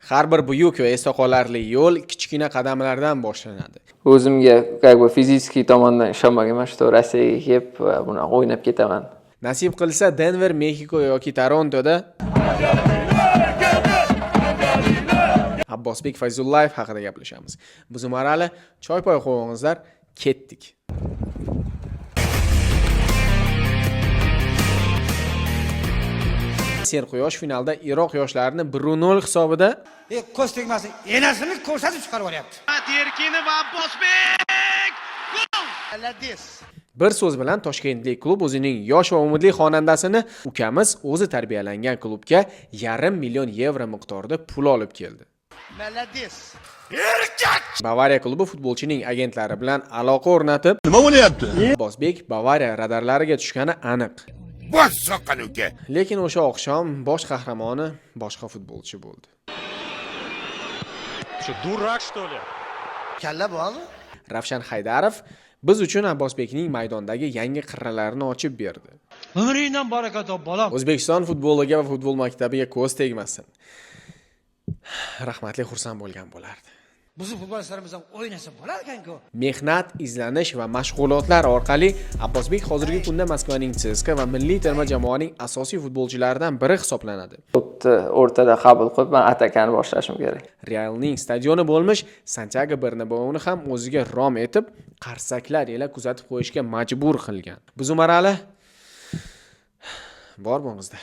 Har bir buyuk va esda qolarli yo'l kichkina qadamlardan boshlanadi. O'zimga как бы физический tomondan ishonmaganman, что Rossiyaga kelib bunaqa o'ynab ketaman. Nasib qilsa, Denver, Mexiko yoki Torontoda Abbosbek Fayzullayev haqida gaplashamiz. Biz Umarali, choy poy qo'yingizlar, ketdik. Serquyosh finalda Iroq yoshlarini 1-0 hisobida Ko'z tegmasin, enasini ko'rsatib chiqarib yuboryapti. Erkinov, Abbosbek! Gol! Молодец. Bir so'z bilan, toshkentlik klub o'zining yosh va umidli xonandasini ukamiz o'zi tarbiyalangan klubga 500 000 yevro miqdorida pul olib keldi. Молодец. Bavariya klubi futbolchining agentlari bilan aloqa o'rnatib, Nima bo'lyapti? Abbosbek Bavariya radarlariga tushgani aniq. Bosh soqqan uka. Lekin o'sha oqshom bosh qahramoni boshqa futbolchi bo'ldi. Что, дурак, что ли? Kalla bormi? Ravshan Haydarov biz uchun Abbosbekning maydondagi yangi qirralarini ochib berdi. Umringdan baraka top, bolam. O'zbekiston futboliga va futbol maktabiga ko'z tegmasin. Rahmatli xursand bo'lgan bo'lardi. Bizni futbolchilarimiz ham o'ynasa bo'lar ekan-ku. Mehnat, izlanish va mashg'ulotlar orqali Abbosbek hozirgi kunda Moskvaning CSKA va milliy terma jamoaning asosiy futbolchilaridan biri hisoblanadi. To'pni o'rtada qabul qilib, man atakani boshlashim kerak. Realning stadioni bo'lmish Santiago Bernabeuni ham o'ziga rom etib, qarsaklar ila kuzatib qo'yishga majbur qilgan. Biz Umarali, bor bo'lingizlar.